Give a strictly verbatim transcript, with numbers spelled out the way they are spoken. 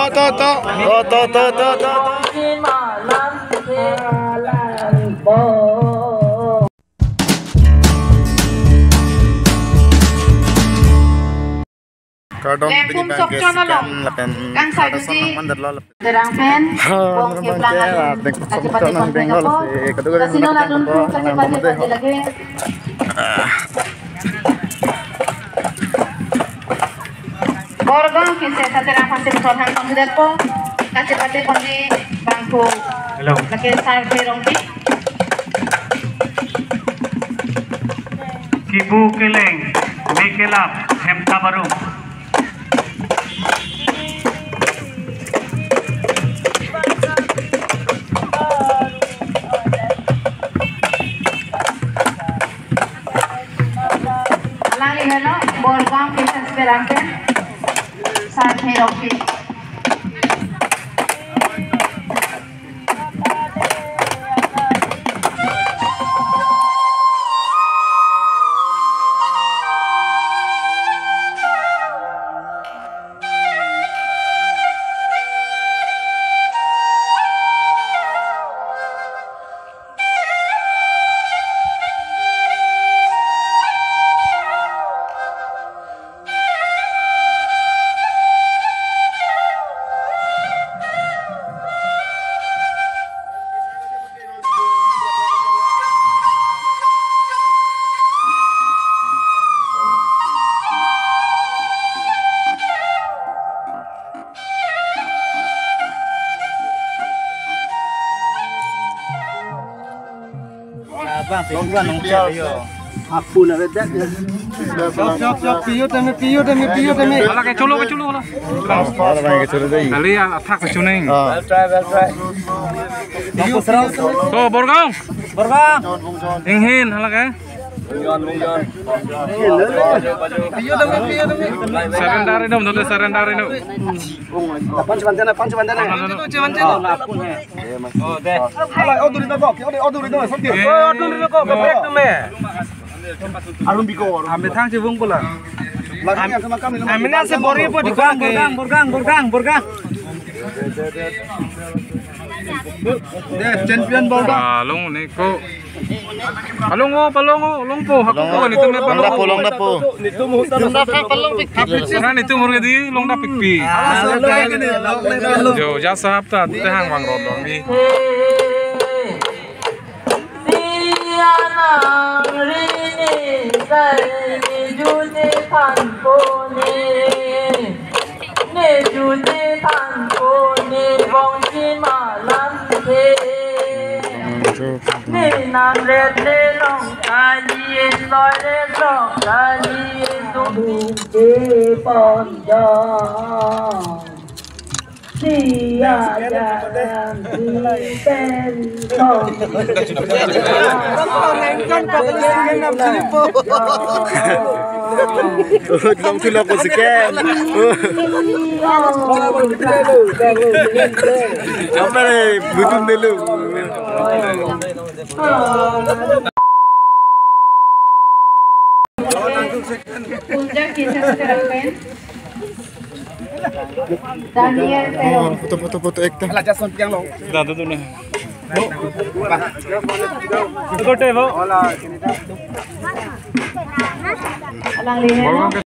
To, to, to, to, to, to, to. Kardom. Lempung pini bang sok ke channel sikam lapen kangsai kardom duji. Mang mandat lo lapen. Derang pen, ha, bong ke bang ke blang ke atum. Deng sok channel deng lo lapen. Kasino ladun pu kachepate pate lagi. Borgaon kise saterang phansi bosor han pon dudetpo, kachepate pon di bangphu. Hello. Lake Sarthe Rongpi. Kibu keleng, me kelap, hem ta barum. Alangli henlo, Borgaon kise saterang pen, Sarthe Rongpi. Abang, tunggu nong cek yo. Aku na bedak ya. Sok, sok, sok, piyu teme, piyu teme, piyu teme. Hala ke cholo, ke cholo, hala. Hala bang ke cholo dei. Kali ya, athak ke chuning. Ah. Well try, well try. Piyu, piyu teme. To, Borgaon. Borgaon. Inghin, hala ke. Bungjon, bungjon. Piyu teme, piyu teme. Surrender inom, dote surrender inom. Panch bante na, panch bante na. Ano, ano, ano. Itu cuman cuman. Oh, deh. Ala, oh, duri na kok, oh, duri na, oh, duri na kok, break tu me. Arun biko, Arun. Amethang cibung pula. Lagi yang sama kami, Amina se bori po di Borgaon, kang ke. Borgaon, Borgaon, Borgaon, Borgaon. Deh, champion Borgaon. Palong ni ko. Palong o, palong o, longpo, hako ko, nitum me palong. Longpo, longpo. Nitum hutan. Longpo, palong pikpik. Nah, nitum hurga di, longpo pikpik. Ah, longpo pikpik. Jo, ja sahab ta, te hang bang ron dong di. Sianang rini sai ni juni thanpo ni. Ni juni thanpo ni bongsi malam the. Ni nam ret ni long kali, loi ret long kali, sung ke pon jong. Sia jam si pen kong. Long si lo ko si ken. Apa ni? Betul dulu. Puncak kisah sekarang, men. Daniel Pero. Oh, foto, foto, foto, ekta. Dah, tuh, tuh, nah. Ikut deh, Bu. Alangli henlo.